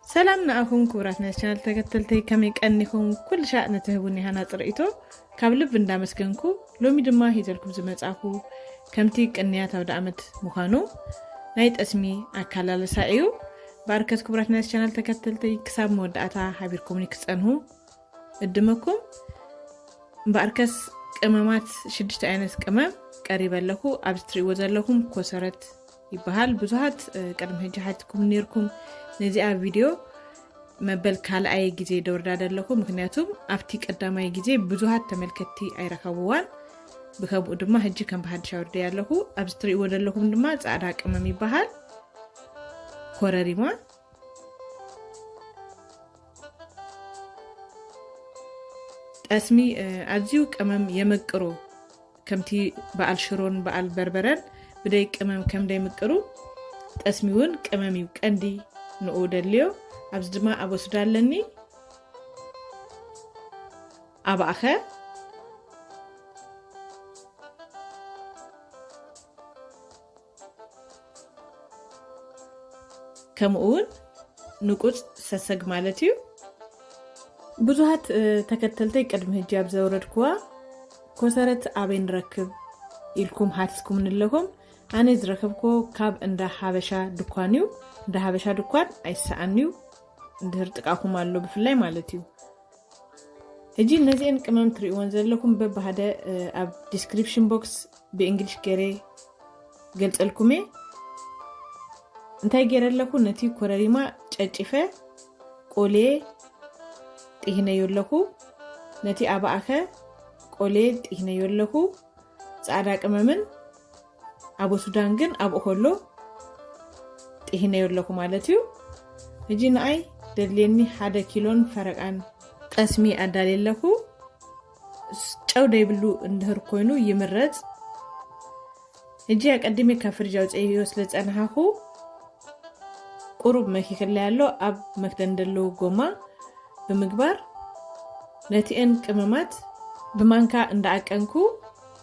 ሰላም ንኣኹም ክቡራት ናይ ቻናል ተከተልተይ፣ ከመይ ቀኒኹም? ኩሉ ሻዕ ንትህቡኒ ሃናፂ ርእይቶ ካብ ልቢ እንዳመስገንኩ፣ ሎሚ ድማ ሂዘልኩም ዝመጻኹ ከምቲ ቅንያት ኣውደ ዓመት ምዃኑ ናይ ጠስሚ ኣካላለሳ እዩ። ብኣርከስ ክቡራት ናይ ቻናል ተከተልተይ ክሳብ መወዳእታ ሓቢርኩምኒ ክጸንሁ እድመኩም። እምበኣርከስ ቅመማት ሽዱሽተ ዓይነት ቅመም ቀሪበ ኣለኹ። ኣብዚ ትርእይዎ ዘለኹም ኮሰረት ይበሃል። ብዙሃት፣ እ፣ ቅድሚ ሕጂ ሓቲትኩም ነይርኩም። ነዚኣ ቪድዮ መበል ካልኣይ ግዜ ደወርዳ ዘለኹ፣ ምክንያቱም ኣብቲ ቀዳማይ ግዜ ብዙሃት ተመልከትቲ ኣይረኸብዋን። ብከምኡ ድማ ሕጂ ከም ብሓድሽ ኣውርደያ ኣለኹ። ኣብዚ ትርእይዎ ዘለኹም ድማ ጻዕዳ ቅመም ይበሃል። ኮረሪማ። ጠስሚ፣ እ፣ ኣዝዩ ቅመም የመቅሮ። ከምቲ በዓል ሽሮን በዓል በርበረን ብደይ ቅመም ከም ደይምቅሩ፣ ጠስሚ እውን ቅመም እዩ ቀንዲ ንኡ ደልዮ። ኣብዚ ድማ ኣበሱዳ ኣለኒ፣ ኣባእኸ፣ ከምኡ እውን ንቁጽ ሰሰግ ማለት እዩ። ብዙሃት፣ እ፣ ተከተልተይ ቅድሚ ሕጂ ኣብ ዘውረድክዋ ኮሰረት ኣበይ ንረክብ ኢልኩም ሓቲትኩምኒ ኣለኹም። ኣነ ዝረከብክዎ ካብ እንዳ ሓበሻ ድኳን እዩ። እንዳ ሓበሻ ድኳን ኣይሰኣን እዩ፣ እንድህር ጥቃኹም ኣሎ ብፍላይ ማለት እዩ። ሕጂ ነዚአን ቅመም ትርእይወን ዘለኹም በብሃደ፣ እ፣ ኣብ ዲስክሪፕሽን ቦክስ ብእንግሊሽ ገይረ ገልጸልኩሜ። እንታይ ገይረ ኣለኹ? ነቲ ኮረሪማ ጨጭፈ ቆልየ ጢህነዮ ኣለኹ። ነቲ ኣባኣኸ ቆልየ ጢህነዮ ኣለኹ። ጻዕዳ ቅመምን ኣቦ ሱዳን ግን ኣብኡ ከሎ ጢህነዮ ኣለኹ ማለት እዩ። ሕጂ ንኣይ ደድልየኒ ሓደ ኪሎን ፈረቃን ጠስሚ ኣዳልየ ኣለኹ። ጨው ደይብሉ እንድህር ኮይኑ ይምረጽ። ሕጂ ኣቀዲመ ካብ ፍርጅ ኣውፅኤዮ ስለ ዝፀናሓኹ ቁሩብ መኪክለይ ኣሎ። ኣብ መክደን ዘለዉ ጎማ ብምግባር ነቲአን ቅመማት ብማንካ እንዳኣቀንኩ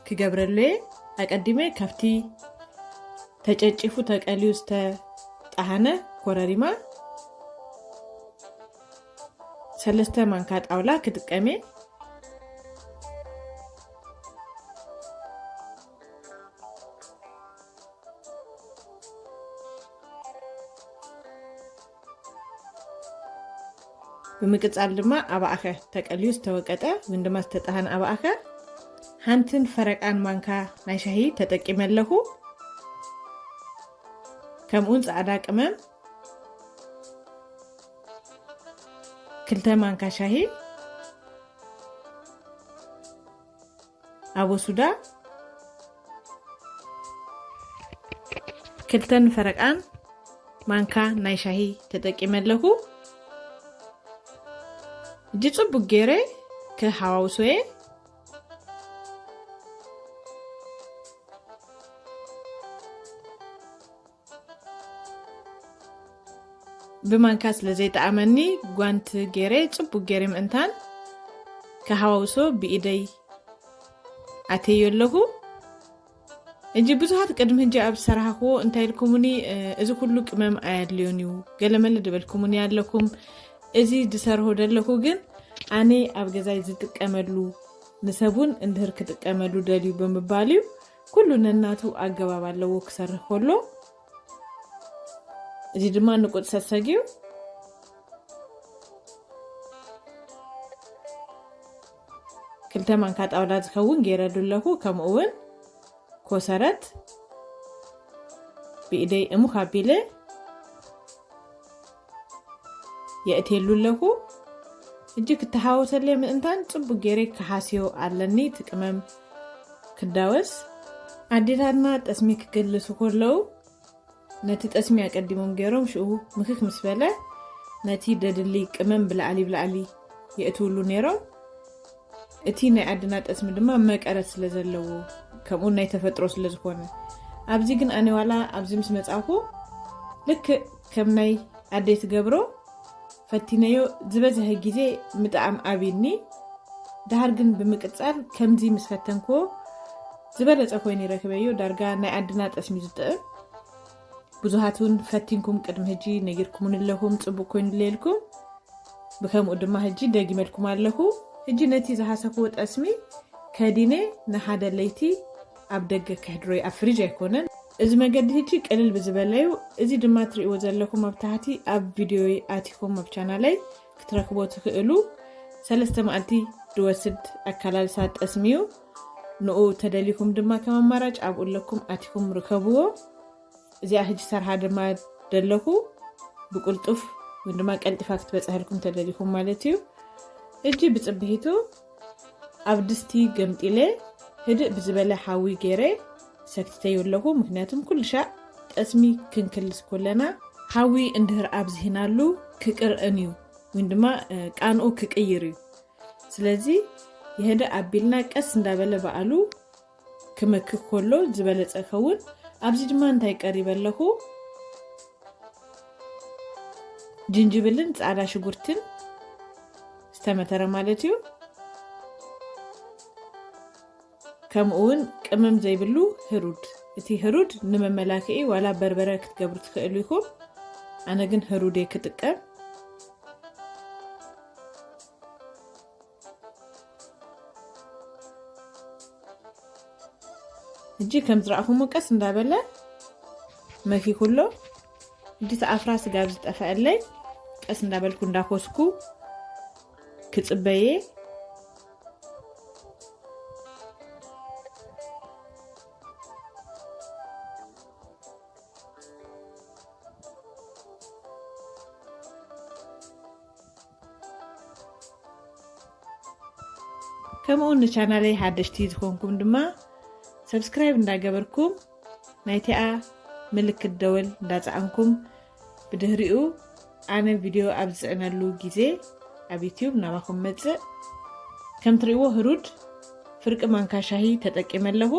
ክገብረሉ እየ። ኣቀዲመ ካብቲ ተጨጭፉ ተቀልዩ ዝተጣሃነ ኮረሪማ ሰለስተ ማንካ ጣውላ ክጥቀም እየ። ብምቅጻል ድማ ኣባኣኸ ተቀልዩ ዝተወቀጠ ወይ ድማ ዝተጣሃነ ኣባኣኸ ሓንትን ፈረቃን ማንካ ናይ ሻሂ ተጠቂመ ኣለኹ። ከምኡውን ጻዕዳ ቅመም ክልተ ማንካ ሻሂ፣ ኣቦ ሱዳ ክልተን ፈረቃን ማንካ ናይ ሻሂ ተጠቂመ ኣለኹ። እጂ ጽቡቅ ገይረ ክሃዋውሶ እየ። ብማንካ ስለ ዘይጠዓመኒ ጓንቲ ገይረ ጽቡቅ ገይረ ምእንታን ክሃዋውሶ ብኢደይ ኣተዮ ኣለኹ። እጂ ብዙሓት ቅድሚ ሕጂ ኣብ ዝሰራሕክዎ እንታይ ኢልኩምኒ፣ እ፣ እዚ ኩሉ ቅመም ኣየድልዮን እዩ፣ ገለመለ ድበልኩምኒ ኣለኩም። እዚ ዝሰርሆ ዘለኹ ግን ኣነ ኣብ ገዛይ ዝጥቀመሉ፣ ንሰብ እውን እንድህር ክጥቀመሉ ደልዩ ብምባል እዩ። ኩሉ ነናቱ ኣገባብ ኣለዎ ክሰርሕ ከሎ። እዚ ድማ ንቁጽ ሰሰግ እዩ። ክልተ ማንካ ጣውላ ዝኸውን ገይረሉ ኣለኹ። ከምኡ እውን ኮሰረት ብኢደይ እሙኽ ኣቢለ የእትየሉ ኣለኹ። እጂ ክተሃወሰለይ ምእንታን ጽቡቅ ገይረ ክሓስዮ ኣለኒ። እቲ ቅመም ክዳወስ ኣዴታትና ጠስሚ ክገልሱ ከለዉ ነቲ ጠስሚ ኣቀዲሞም ገይሮም ሽኡ ምክክ ምስ በለ ነቲ ደድሊ ቅመም ብላዕሊ ብላዕሊ የእትውሉ ነይሮም። እቲ ናይ ዓድና ጠስሚ ድማ መቀረት ስለ ዘለዎ ከምኡ ናይ ተፈጥሮ ስለ ዝኾነ ኣብዚ ግን ኣነ ዋላ ኣብዚ ምስ መጻኹ ልክእ ከም ናይ ኣደይ ትገብሮ ፈቲነዮ ዝበዝሐ ግዜ ምጥዓም ኣብይኒ። ደሓር ግን ብምቅጻል ከምዚ ምስ ፈተንክዎ ዝበለጸ ኮይኑ ይረክበዮ። ዳርጋ ናይ ዓድና ጠስሚ ዝጥዕም ብዙሃት እውን ፈቲንኩም ቅድሚ ሕጂ ነጊርኩምን ኣለኹም፣ ጽቡቕ ኮይኑ ኣለልኩም። ብከምኡ ድማ ሕጂ ደጊመልኩም ኣለኹ። ሕጂ ነቲ ዝሃሰኽዎ ጠስሚ ከዲነ ንሓደ ለይቲ ኣብ ደገ ከሕድሮይ፣ ኣብ ፍሪጅ ኣይኮነን። እዚ መገዲ ሕጂ ቅልል ብዝበለዩ። እዚ ድማ ትርእይዎ ዘለኹም ኣብ ታሕቲ ኣብ ቪድዮይ ኣቲኹም ኣብ ቻናለይ ክትረኽቦ ትኽእሉ። ሰለስተ መዓልቲ ዝወስድ ኣከላልሳ ጠስሚ እዩ። ንኡ ተደሊኹም ድማ ከም ኣማራጭ ኣብኡ ኣለኩም ኣቲኹም ርከብዎ። እዚኣ ሕጂ ሰርሓ ድማ ደለኹ ብቁልጡፍ ወይ ድማ ቀልጢፋ ክትበጽሐልኩም ተደሊኹም ማለት እዩ። ሕጂ ብጽብሒቱ ኣብ ድስቲ ገምጢለ ህድእ ብዝበለ ሓዊ ገይረ ሰክቲተዩ ኣለኹ። ምክንያቱም ኩሉ ሻዕ ጠስሚ ክንክልስ ኮለና ሓዊ እንድህር ኣብዝሂናሉ ክቅርዕን እዩ ወይ ድማ እ፣ ቃንኡ ክቅይር እዩ። ስለዚ ይህድእ ኣቢልና ቀስ እንዳበለ በኣሉ ክመክክ ከሎ ዝበለጸ ይኸውን። ኣብዚ ድማ እንታይ ቀሪበ ኣለኹ? ጅንጅብልን ጻዕዳ ሽጉርትን ዝተመተረ ማለት እዩ። ከምኡ እውን ቅመም ዘይብሉ ህሩድ። እቲ ህሩድ ንመመላክዒ ዋላ በርበረ ክትገብሩ ትኽእሉ ኢኹም። ኣነ ግን ህሩድ እየ ክጥቀም። ሕጂ ከም ዝረኣኹሞ ቀስ እንዳበለ መኪኩ ኣሎ። ሕጂ እቲ ኣፍራ ስጋብ ዝጠፈአለይ ቀስ እንዳበልኩ እንዳኮስኩ ክጽበየ። ከምኡ ንቻናለይ ሓደሽቲ ዝኾንኩም ድማ ሰብስክራይብ እንዳገበርኩም ናይቲኣ ምልክት ደወል እንዳጻዕንኩም ብድህሪኡ ኣነ ቪድዮ ኣብ ዝጽዕነሉ ግዜ ኣብ ዩትዩብ ናባኹም መጽእ። ከም ትርእይዎ ህሩድ ፍርቂ ማንካ ሻሂ ተጠቂመ ኣለኹ።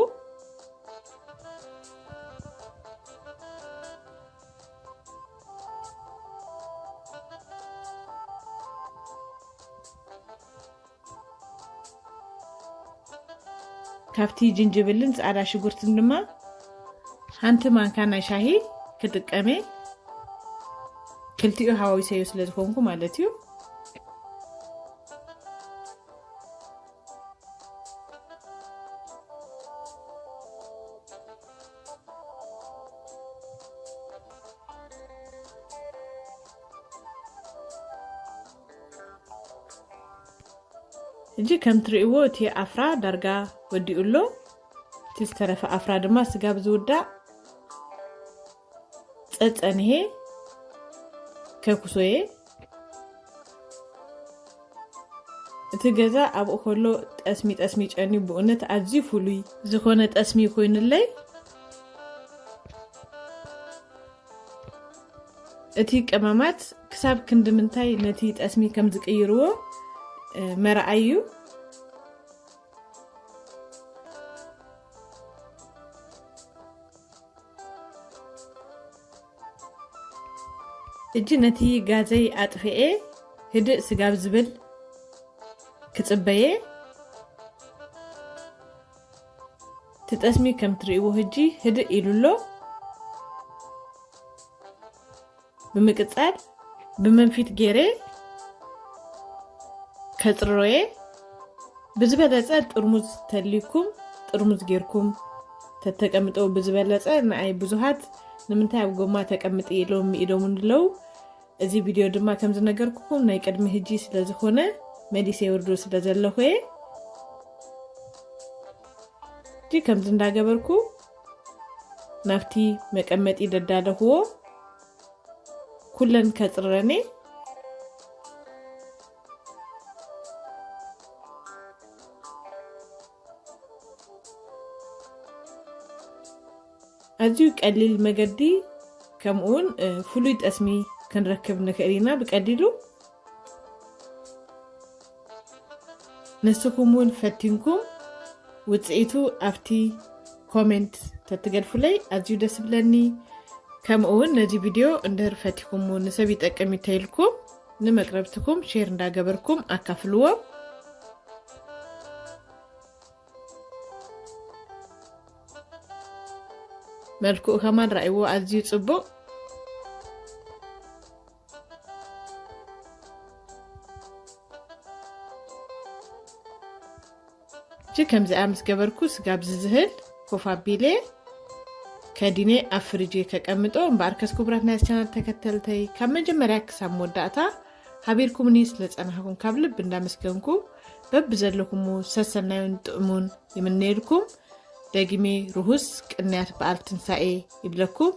ካብቲ ጅንጅብልን ጻዕዳ ሽጉርትን ድማ ሓንቲ ማንካ ናይ ሻሂ ክጥቀመ፣ ክልቲኡ ሃዋዊሰዮ ስለ ዝኾንኩ ማለት እዩ። ሕጂ ከም ትርእይዎ እቲ ኣፍራ ዳርጋ ወዲኡ ኣሎ። እቲ ዝተረፈ ኣፍራ ድማ ስጋብ ዝውዳእ ጸጸንሄ ከኩሶየ። እቲ ገዛ ኣብኡ ከሎ ጠስሚ ጠስሚ ጨንዩ ብእውነት ኣዝዩ ፍሉይ ዝኾነ ጠስሚ ኮይኑለይ። እቲ ቀመማት ክሳብ ክንዲ ምንታይ ነቲ ጠስሚ ከም ዝቅይርዎ፣ እ፣ መርኣይ እዩ። ሕጂ ነቲ ጋዘይ ኣጥፍኤ ህድእ ስጋብ ዝብል ክጽበየ። እቲ ጠስሚ ከም ትርእይዎ ሕጂ ህድእ ኢሉ ኣሎ። ብምቅጻል ብመንፊት ገይረ ከጽርሮየ። ብዝበለጸ ጥርሙዝ ተልይኩም ጥርሙዝ ጌርኩም ተተቀምጠው ብዝበለጸ። ንኣይ ብዙሃት ንምንታይ ኣብ ጎማ ተቀምጥ ኢሎም ኢዶም ኣለዉ። እዚ ቪድዮ ድማ ከም ዝነገርኩኹም ናይ ቅድሚ ህጂ ስለ ዝኾነ መሊሰ የውርዶ ስለ ዘለኹ እየ። ሕጂ ከምዚ እንዳገበርኩ ናብቲ መቀመጢ ደዳለኽዎ ኩለን ከጽርረን እየ። ኣዝዩ ቀሊል መገዲ፣ ከምኡውን፣ እ፣ ፍሉይ ጠስሚ ክንረክብ ንኽእል ኢና ብቀሊሉ። ንስኹም እውን ፈቲንኩም ውጽኢቱ ኣብቲ ኮሜንት ተትገድፉለይ ኣዝዩ ደስ ይብለኒ። ከምኡ እውን ነዚ ቪድዮ እንድህር ፈቲኹም እውን ንሰብ ይጠቅም እዩ ተይልኩም ንመቅረብትኩም ሼር እንዳገበርኩም ኣካፍልዎም። መልክኡ ከማን ራእይዎ ኣዝዩ ጽቡቕ። እጂ ከምዚኣ ምስ ገበርኩ ስጋብ ዝዝህል ኮፍ ኣቢለ ከዲነ ኣብ ፍሪጅ ከቀምጦ። እምበኣርከስ ክቡራት ናይ ቻናል ተከተልተይ ካብ መጀመርያ ክሳብ መወዳእታ ሓቢርኩምኒ ስለ ጸናሕኩም ካብ ልብ እንዳመስገንኩ በብዘለኩሞ ሰሰናዩን ጥዕሙን ይምነየልኩም። ደጊሜ ርሁስ ቅንያት በዓል ትንሳኤ ይብለኩም።